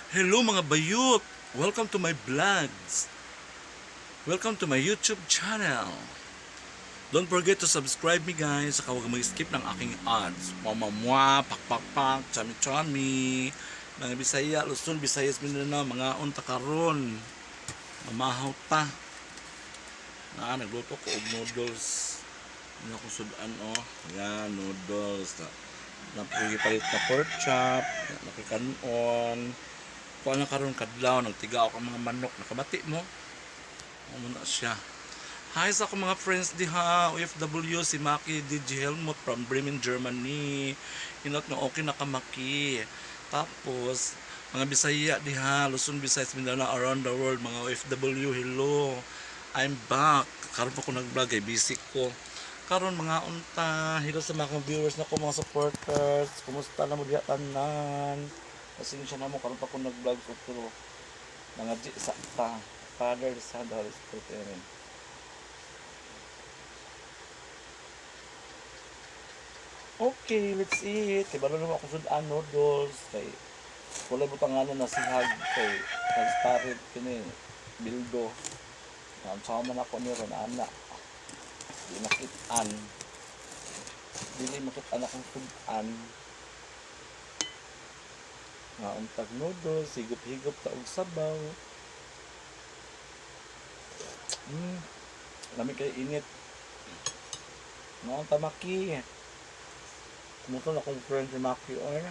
Hello, mga bayot! Welcome to my vlogs. Welcome to my YouTube channel. Don't forget to subscribe me, guys. Saka huwag mag-skip ng aking ads. Mwah, pak pak pak, chami chami. Mga Bisaya, Luzon, Visayas, Mindanao, mga unta karon. Mamahaw ta. Na, nagluto ko og noodles. Ano akong sudan, oh. Yan, noodles. Na, napakipalit na pork chop, nakikanon. Kuha na karon kadlaw, nagtiga ako ang mga manok. Nakabati mo. Ano na siya. Hi sa akong mga friends diha, OFW, si Maki DJ Helmut from Bremen, Germany. Inot nga okay na ka, Maki. Tapos, mga Bisaya diha, Luzon, Visayas, Mindanao, around the world, mga OFW, hello. I'm back. Karon pa ko nag-vlog kay busy ko. Karon mga unta, hello sa mga viewers na ko, mga supporters. Kumusta na mo diha tanan? Pasensya na mo karon pa ko nag-vlog ko pero mga di sa ta. Father, Son, the Holy Spirit. Amen. Okay, let's eat. Kay balo naman ako sudan noodles. Kay wala butanganan na sihag kay transparent kini bildo. Ang sama na ako ni ron ana. Di makitaan. Dili makitaan akong sudan. Nga untag noodles, higop-higop ta og sabaw. Lami kay init. Nga unta, Maki. Kumusta na akong friend si Maki oy.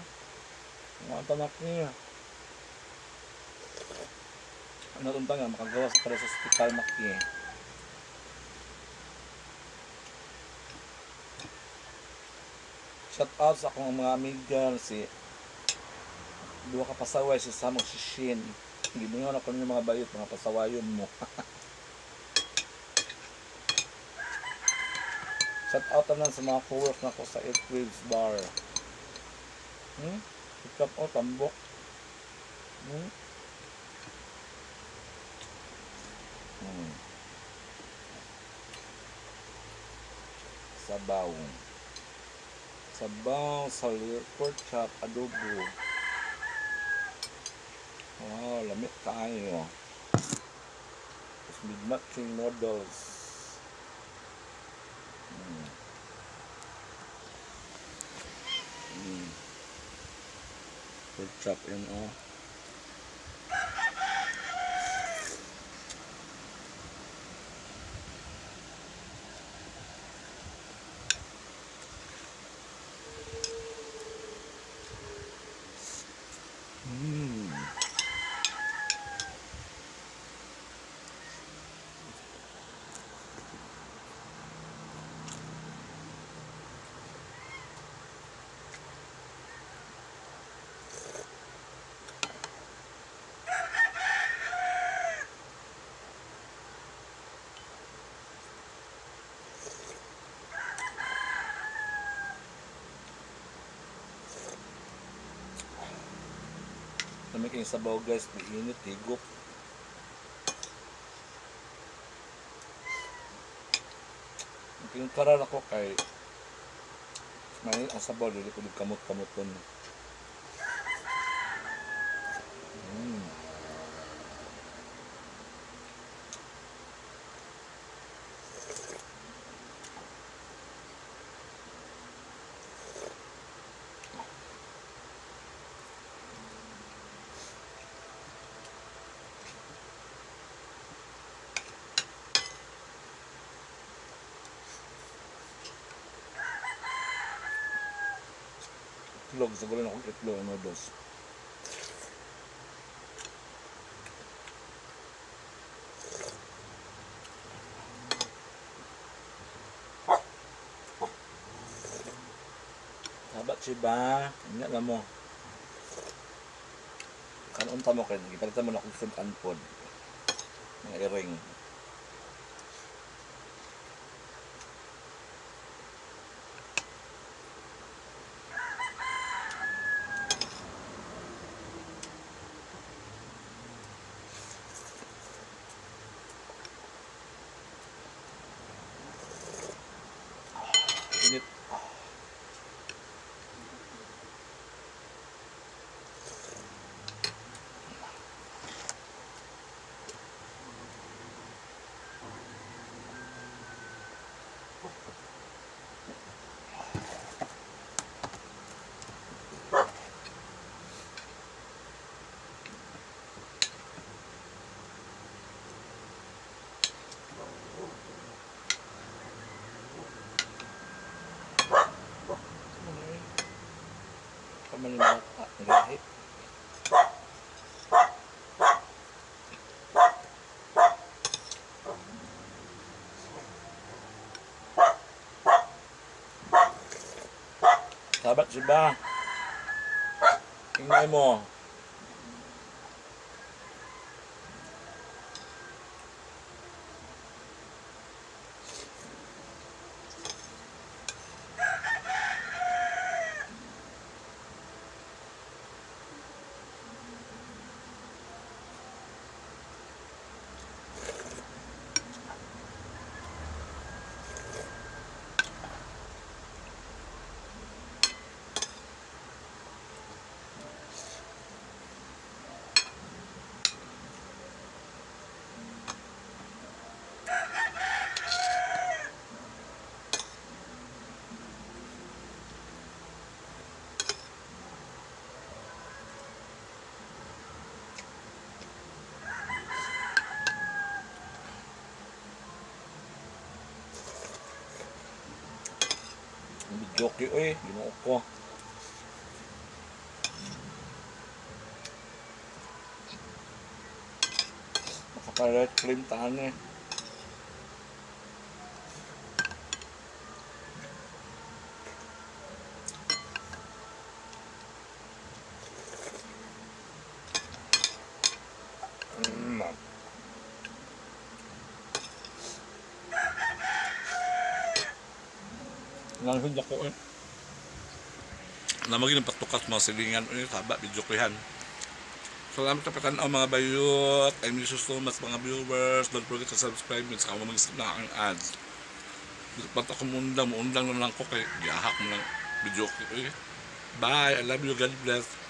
Nga unta, Maki. Ano unta nga makagawa sa kada sa ospital, Maki. Shout out sa akong mga amiga si duha ka pasaway, si Sam ug si Shin. Giningon ako ninyo, mga bayot, mga pasawayon mo. Shout out naman sa mga co-work nako sa 8 Waves Bar. Pick up oh, tambok. Sabaw. Sabaw sa pork chop adobo. Wow, lamit kaayo. Tapos with matching noodles. Pork chop yun, oh. Lami kayong sabaw, guys, mainit, higop. Ang karar ako kay may ang sabaw dili ko kamot-kamoton. Itlog, siguro na akong itlog noodles. Haba ba? Ingat na mo. Kanon ta mo kay gipalitan mo na akong sudan pod. Mga iring. Init. Sabat si ba. Ingay mo. Joke eh, ginoo ko. Makaparet claim tahan eh. Nalhod ako eh. Namagin ang patukas mga silingan eh, saba, video ko yan. Salamat sa patanaw, mga bayot. I miss you so much, mga viewers. Don't forget to subscribe and saka mag-skip na aking ads. Ba't ako mundang, muundang na lang ko kay gihak mo lang video ko eh. Bye, I love you, God bless.